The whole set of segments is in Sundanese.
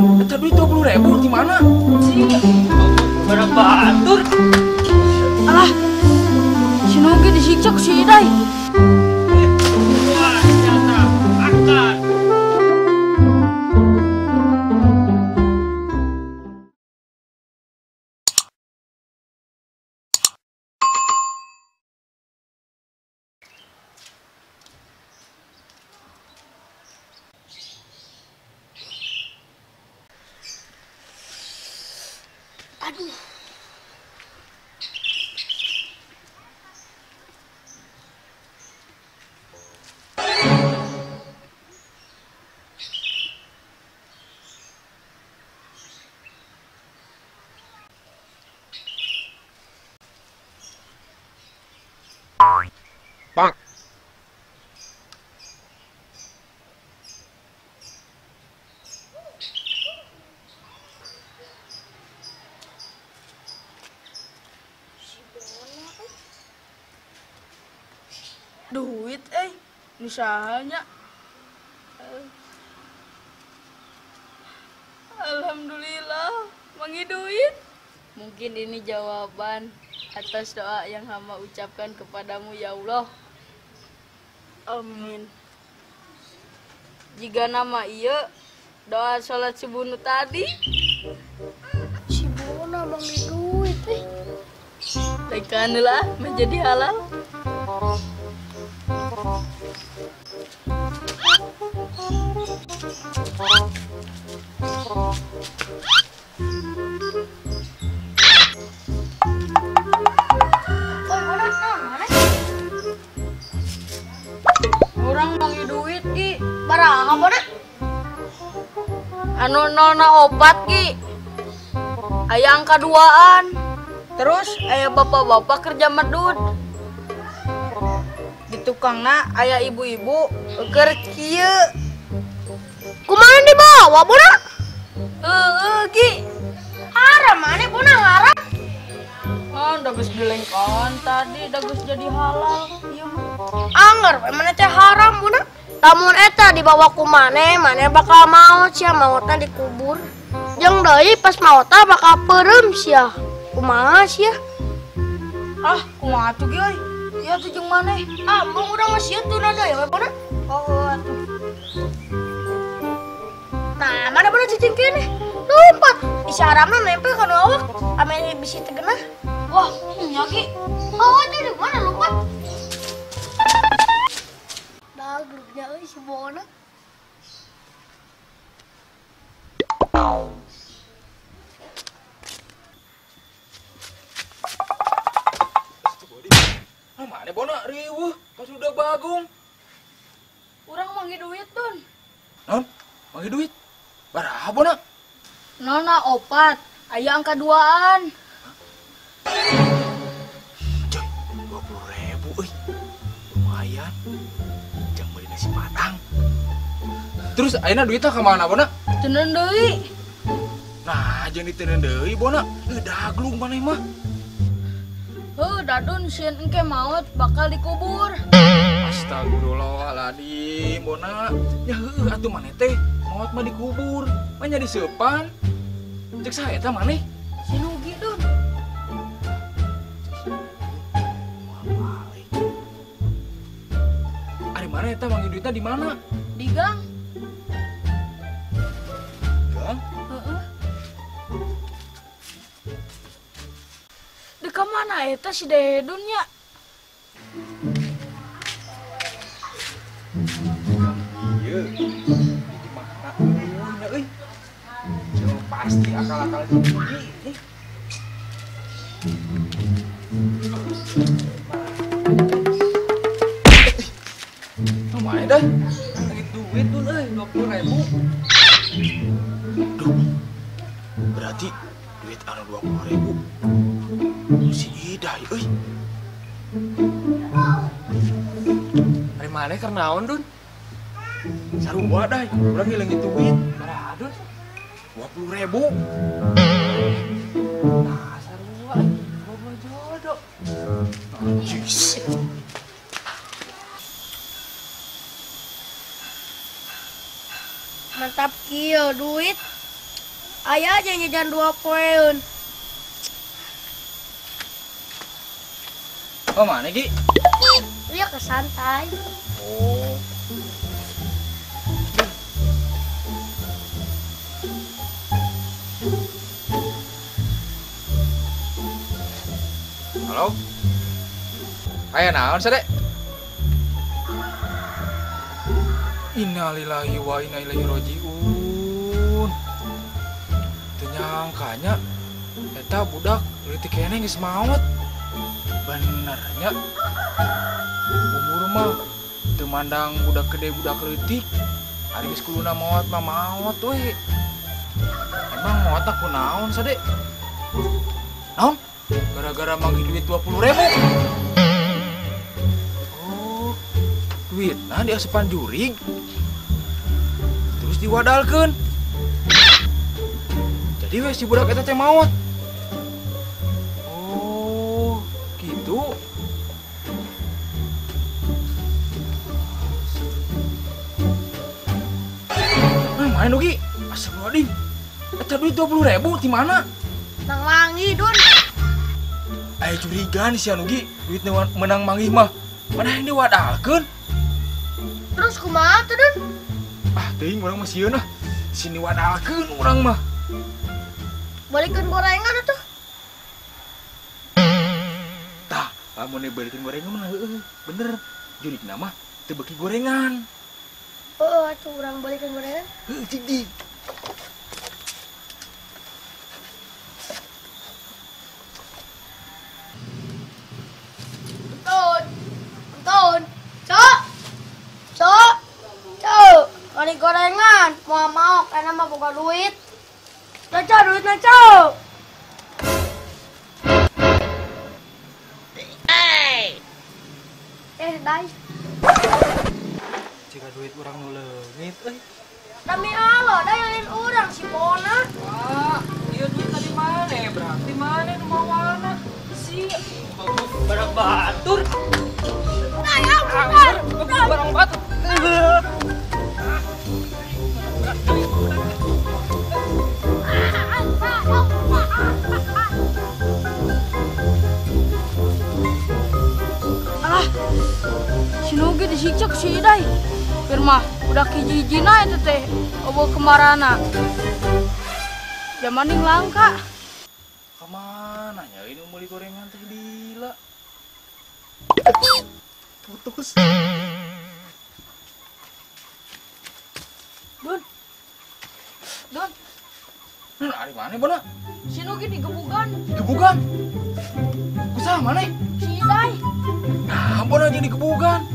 Eta duit 20.000 di mana? Barang batur. Alah. Si Nugi disiksa ku si Idai. Wah, senjata angkat. Aduh. Bang. Duit misalnya. Alhamdulillah, mangi duit. Mungkin ini jawaban atas doa yang hamba ucapkan kepadamu ya Allah. Amin. Jika nama iya doa sholat subuh nu tadi. Si Bona mangi duit Tekanlah menjadi halal. Orang mangi duit ki. Baraha Bona? Anu 004 ki. Aya angka 2an. Terus aya bapak-bapak kerja medud. Di tukangna aya ibu-ibu keur kieu. Kumaha dibawa Bona? Heeh ki. Haram maneh Bona haram. Ah, da geus dilengkahan tadi, da geus jadi halal. Ieu mah. Angger we maneh teh haram Bona. Lamun eta dibawa ku maneh, maneh bakal maot sia, maotna dikubur. Jeung deui pas maotna bakal peureum sia. Kumaha sia? Ah, kumaha atuh ge euy? Ieu atuh jeung maneh. Ah, embung urang mah sieun tuna deui we Bona. Oh, atuh. Nah, mana Bona cicing keneh? Lompat. Isi haramna nempel kana awak, ame bisi teu genah. Wah, nya ki. Oh, itu di mana lompat? Daglugnya euy si Bona. Ah, mana Bona riweuh pas udah bagung. Urang mangi duit, Dun. Naon? Mangi duit? Baraha Bona? 004, aya angka 2an. Coy, 20.000 euy. Lumayan. Jang beli nasi padang. Terus ayeuna duitnya ka mana Bona? Teuneun deui. Nah, jeung diteundeun deui Bona. Daglung maneh mah. Heuh, dadun sieun engke maot bakal dikubur. Astagfirullahaladzim, Bona. Ya heueuh atuh maneh teh maot mah dikubur, mah nya diseupan. Cek saha eta maneh? Si Nugi, Dun. Moal balik. Ari mana eta manggih duitna di mana? Di gang. Gang? Heeh. Di ka mana eta si Dedun nya? Ieu. Di mana nya euy? Jauh pasti akal-akal si Nugi nih. Lumayan dah. Lagi duit tuh euy, 20.000. Duh. Berarti duit anu 20.000 si Idai euy. Ari maneh keur naon, Dun? Sarua dai, urang ngileungit duit. Baraha, Dun? 20.000. Nah, sarua bobo jodoh. Najis. Mantap kieu duit. Aya aja jajan 2 poeun. Oh, mana Gi? Iya ke santai. Oh. Halo? Aya naon sade? Innalillahi wa inna ilaihi rajiun. Teu nyangkanya eta budak leutik keneh geus maot. Bener nya. Umur mah teu mandang budak gede budak leutik. Ari geus kuduna maot mah maot we. Emang maot aku naon sade? Naon? Gara-gara manggil duit 20.000. Duit nah diasupan jurig terus diwadalkeun jadi we si budak eta teh maot. Oh gitu. Nah main Nugi, astagfirullahaladzim, eta duit 20.000 di mana? Nang mangi Dun. Aya curiga nih si Nugi, duit menang manggih mah mana yang diwadalkeun? Terus kumaha tuh Dun? Ah teuing urang mah sieun ah. Sini wadalkeun urang mah. Balikeun gorengan atuh. Tah, lamun balikeun gorengan mah heueuh, bener. Jurigna mah teu beuki gorengan. Heeh, atuh urang balikeun gorengan. Heuh, cik di. Anton. Anton. Cok. Cok, cok, balik gorengan, mau karena mau buka duit. Cok, duitnya cok. Eh, dai. Jika duit orang nu leungit, euy. Demi Allah, dai lain urang si Bona. Wah, ieu duit tadi mana? Berarti mana nu mawana? Si barang batur. Dai, ampun. Barang batur. Alah, si Nugi disiksa ku si Idai. Firma, udah kijijina itu teh, obo kemarana. Jamaning langka. Kemana ya ini beli gorengan teh dila. Putus. Dun. Dun. Ari mana Bona? Si Nugi digebugan. Digebugan? Kusaha maneh? Si Idai. Nah, Bona jadi digebugan.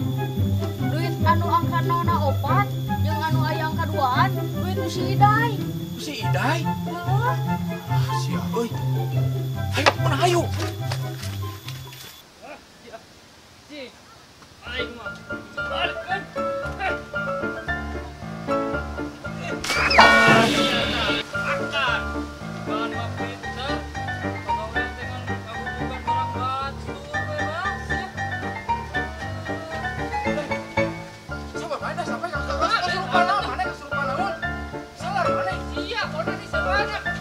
Duit anu angka 004 jeung anu aya angka 2-an, duit nu si Idai. Si Idai? Heeh. Ah, sia euy. Hayu Bona hayu. Ji. Aing mah balikeun. Sabar mana sampai kesurupan naon? Salah mana? Iya, Bona di sana.